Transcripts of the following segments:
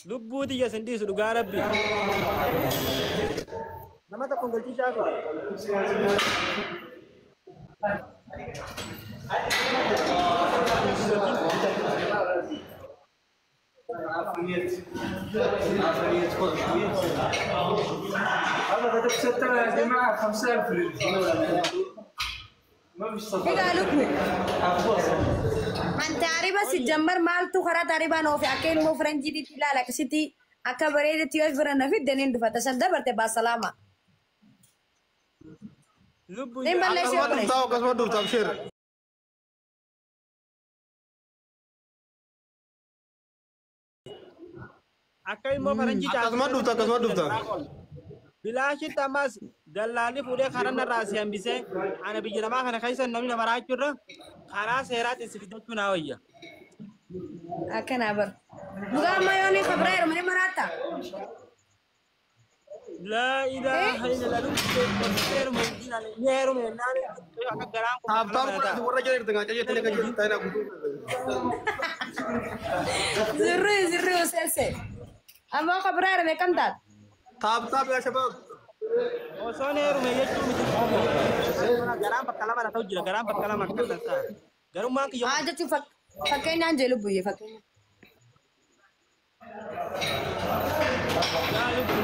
Lubbuu tiyya sin dhiisu dhugaa rabbi. Nama tokko hin galchin shaafi. هذا تستنى يا جماعة 5000 ما فيش صفر. Egaa lubbu. An taariba si jammar maaltu karaa taaribaan oofe akka ilmoo faranjiititti ilaala akkasitti akka bareedetti yoo bira na fidde niin dhufata san dabarte baasalaama. Lubbuu Niin balleessi Akkasuma obboleessi. dhuftaa akkasuma dhufta abshir. Akka immoo faranjii Akkasuma dhufta akkasuma dhufta. Bilaashitti ammas dallaalli fuudhee karaa narraa si hambisee ana biyya namaa kana keessa namni nama raachuu karaa seeraatiin si fidachuu naa wayya. Akkanaa bar. Dhugaa amma yoo ni kabraa yeroo malee maraatta. Laa ilaaha illallah heeruma ni heeruma jennaan akka garaan kun Taap taap godhati warra jala jirtan kan jettanii akka jirtan taa'ina guutuu. Zirri zirri useesse. Ammoo kabraa yeroo meeqam taata? Taap taap yaa shabaab. Osoon heerume jechuun miti. Garaan bakka lama ta'u jira garaan bakka lama akka ta'a. Garummaan kiyya Haa jechuun fakkeenyaan jee lubbuyyee fakkeenya.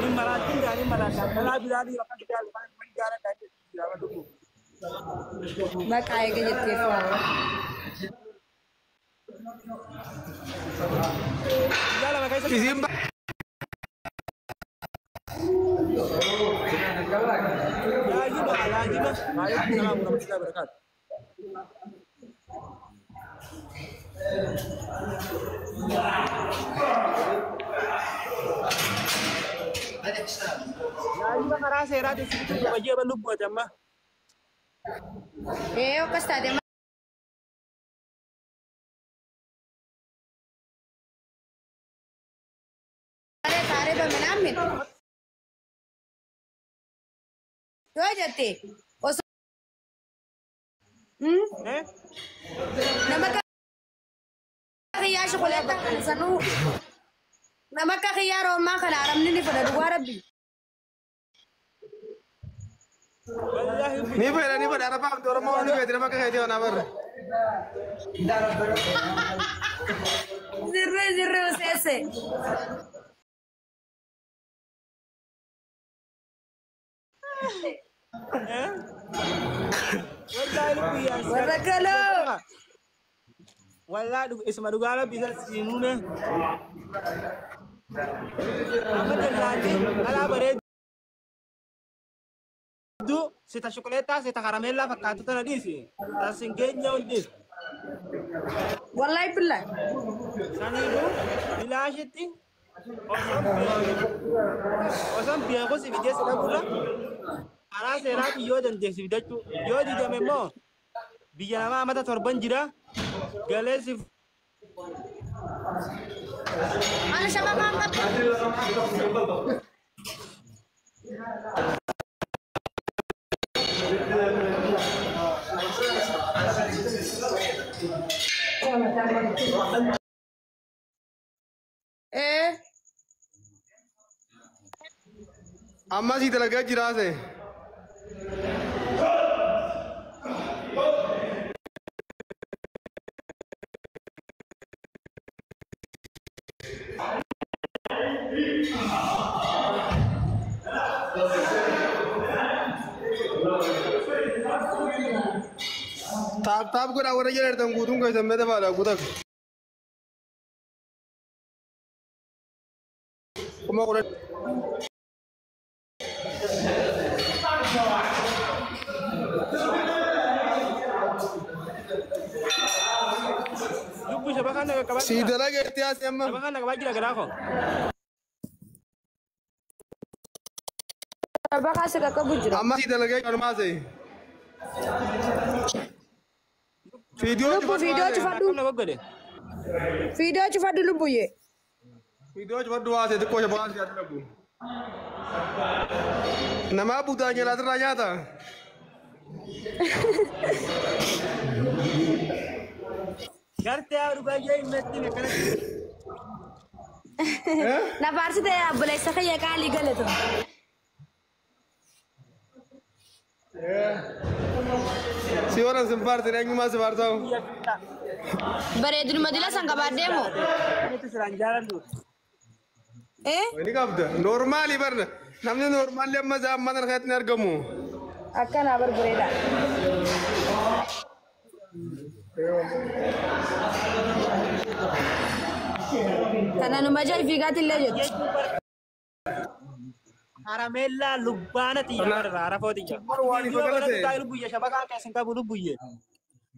ni maraatiin ni maraataa balaa biraa ni bakka biraa ni jaaladhaa jechuudha lubbu. Maqaa eega jettee fa'aa. Guyyaa lama keessa Isiin laazima laazima waalaikum salaam warahmatullahi wabarakatuh. Laazima karaa seeraatiin si bituu qaba jee lubbu ati amma. Ee akkas taate malee taariba minaamin. Yoo jette osoo Eh? Nama akka kiyyaa shukuleetta kana sanuu nama akka kiyyaa roomaa kana arabni ni fedha dhugaa rabbi. Wallaahi ni fedha ni fedha arabaa amti Oromoo ni feeti nama akka keetii kanaa barre. Zirri zirri useesse. Eh? Wallaahi lubbu yaa Warra galoo. Wallaahi isuma dhugaa rabbi isa siimume. Amma dallaalli alaa bareedduu sita shukuleettaa sita karameellaa fakkaatu tana dhiisi. Tasin geenya hundi. Wallahi billahi. Saniifuu bilaashitti osoon beeku si fidee si dhabuurra karaa seeraatiin yoo dandeessi fidachuu yoo didame immoo biyya namaa amata torban jira galee si Ana shabakaan qabdu. Ee Amma sii dalagaa jiraase. Taap taap godhaa warra jala jirtan guutuun keessan mee tafaadha guutak. 10,000. Lubbu shabakaan na qaqqabaa Sii jira. dalageetti haasi amma. Shabakaan na qabaa jira garaa koo. Shabakaa si qaqqabu jira. Amma sii dalagee kanumaase. Fiidiyoo Lubbu cufadhu fiidiyoo haase. cufadhu. Akkam na goggodhe. Fiidiyoo cufadhu lubbuyyee. Fiidiyoo cufadhu haase xiqqoo shabakaan si dalagu. Namaa butaan jalaatirraa nyaata. Gartee haa dhugaa jee hin metti akkanatti. Na faarsite obboleessa kiyya qaalii galatu. Si warra sin faarsine eenyummaa si faarsamu. Bareedinuma dila san qabaadhee moo? Eh? Ni qabda. Noormaali barna. Namni noormaali amma isaa amma kana keessatti hin argamu. Akkanaa bar bareeda. Kana numa jal fiigaatti illee jettu. Karameellaa lubbaana xiyya barra arafoo xiyya. Waan ifa galate. Lubbuyye shabakaan keessan qabu lubbuyye.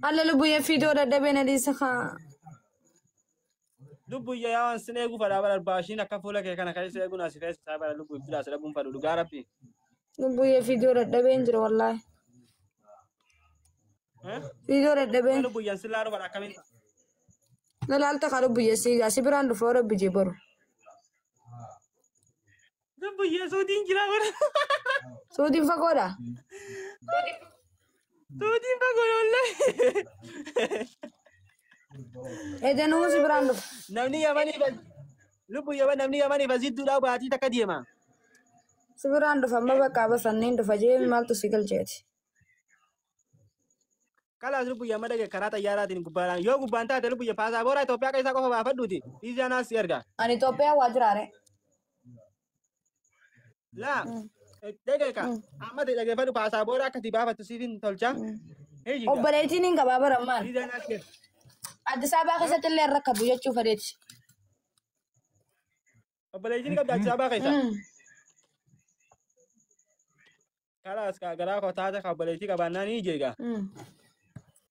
Alla lubbuyye fiidoo dadhabee na dhiisa kaa. Lubbuyye yaa waan sin eeguu fadhaa bara baashiin akka fuula kee kana keessa eeguun asii keessa isaa bara lubbu biraa sadhabuun fadhu dhugaa rabbi. Lubbuyye fiidoo dadhabee hin jiru wallaahi. Fiidoo dadhabee. Lubbuyyen sin laalu fadha akkamiin. Na laalta kaa lubbuyye siigaa si biraan dhufa rabbi jee boru. Lubbuyye suutiin jira bara. Suutiin fagoodha. Suutiin fagoo wallaahi. Edanuu si biraan dhufa. Namni yamanii lubbu yaman namni yamanii fazidduudhaa baatii takka deema. Si biraan dhufa amma bakka basanneen dhufa jee maaltu si galcheeti. Kalaas lubbu yamma dhage karaa xayyaaraatiin gubbaadhaan yoo gubbaan taate lubbu paasaapooraa Itoophiyaa keessaa qofa baafadhuuti. Viizaa naas si erga. Ani Itoophiyaa waa jiraare. Laa dhage ka amma dhageeffadhu paasaapooraa akkati baafattu siif hin tolcha. Obboleettiin hin qabaa barammaan. Viizaa naas si erga. Addis Ababaa keessatti illee rakkatu jechuu fedheeti. Obboleettiin qabda Addis Ababaa keessa. Kalaas garaa koo taate ka obboleettii qabaannaa ni jeega.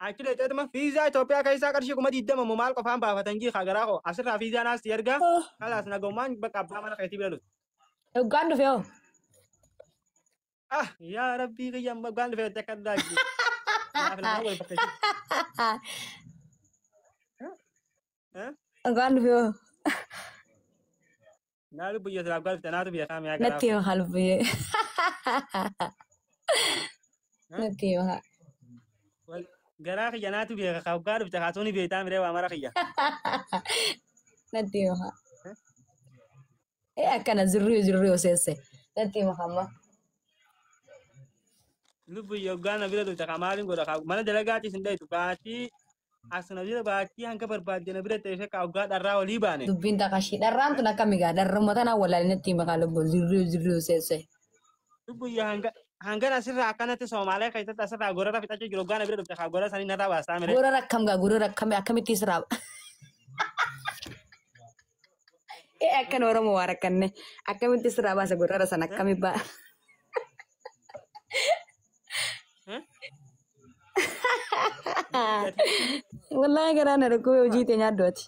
Achi leetuma viizaa Itoophiyaa keessaa qarshii 20,000 moo maal qofaan baafatan jii garaa koo asirraa viizaa naas si erga. Kalaas nagummaan bakka abbaa mana keetii bira dhufu. Hoggaan dhufe hoo? Ah yaa rabbii kiyya amma hoggaan dhufe akka addaa jiru. Hoggaan dhufe hoo? Naa lubbu silaa hoggaan dhufte naatu biyya kaam yaa garaa. Natti hima haa lubbuyyee. Natti hima haa. Garaa kiyya naatu beeka kaa hoggaa dhufte kaatuun beektaa miree waa mara kiyya. Natti hima haa. Eh akkana zirrii zirrii oseesse. Natti hima hamma. Lubbuyyee hoggaan na bira dhufte kaa maaliin godha kaa mana dalagaatis hin dhayitu baatii as na bira baatii hanga barbaadde na bira teessee kaa hoggaa dharraa olii baane. Dubbiin taqashii dharraan tun akkami gaa dharruma tanaan wallaalee natti hima kaa lubbu zirrii zirrii oseesse. Lubbuyyee hanga hangan asirraa akkanatti Soomaaliyaa keessatti asirraa gorora fixachuu jiru hoggaa na bira dhufte kaa gorora sanii narraa baastaa miree. Gorora akkam gaa gorora akkami akkamitti siraa. Eh akkan Oromoo waa rakkanne akkamitti siraa baasa gorora sana akkami baa. Wallaahi garaa na dhukkubee hojii tee nyaaddooti.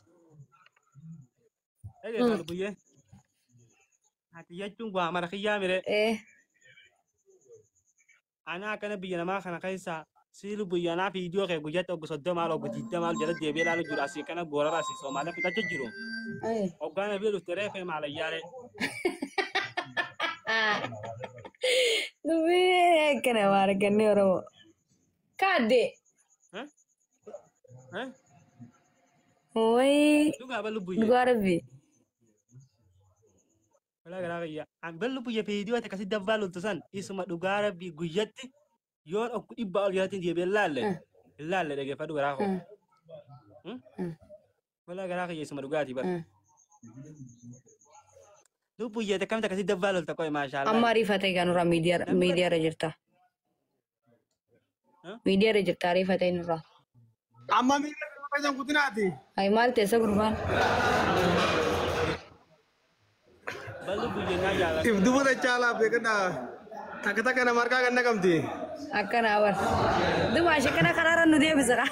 Dhageessaa lubbuyyee. Ati jechuun waa mara kiyyaa miree. Eh. Ana akkana biyya namaa kana keessa si lubbuyyee anaa viidiyoo kee guyyaatti oggu 30 oggu 20 jala deebi'ee ilaalu jiru asii kana gorora asii Soomaaliyaa fixachuu jiru. Hoggaan na bira dhufte reefee maalayyaaree. Dubbii akkana waa arganne Oromoo. Kaadde. Wayi. Dhugaa bal lubbuyyee. Dhugaa rabbi. Walaa garaa kiyya. Bal lubbuyyee viidiyoo ati akkasii dabbaa loltu san isuma dhugaa rabbi guyyatti yoon oggu 100 ol jalatti deebi'ee ilaalle. Ilaalle dhageeffadhu garaa koo. Walaa garaa kiyya isuma dhugaatii bara. Lubbuyyee akkamitti akkasii dabbaa lolta qoy maashaallah. Amma ariifatee egaa nurraa miidiyaarra jirta. Miidiyaarra jirta ariifatee nurraa. Amma miidiyaa keessan kutinaati. Ay maal teessa gurbaan? Bal lubbuyyee naa jaalladha. If duba dachaa beekadhaa. Takka takka nama harkaa kan naqamti. Akkana bar. Duba ishee kana karaarra nu deebisa.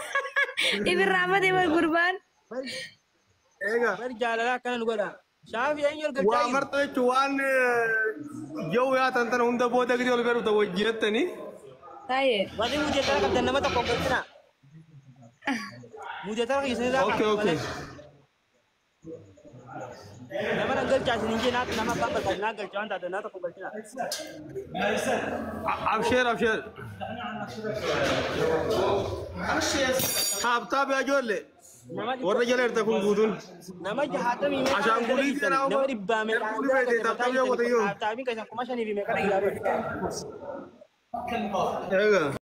Ibirraa amma deema gurbaan. Egaa. Bal jaalala akkana nu godha. Shaafi eenyu ol galchaa Waa jiru? marta jechuun waan yoo yaatan tana hunda booda gadi ol galu ta'u wajjin. Taayee. Warri mujeetara qabdan nama tokko galchina. Mujeetara keessan irraa Okay okay. Nama na galchaa isin hin jee nama abbaan barbaadu naa galchaa waan taate naa tokko galchina. Absheer absheer. Taap taap yaa ijoollee. Nama Warra jala jirta kun guutuun. Nama 60 meeqa Ashaanguliitii nama kanaa 100 meeqa Erguun beekte taphtaph yoo qotayyoo. Taaptaapiin keessan 5,000 fi meeqa dhagaa. Egaa.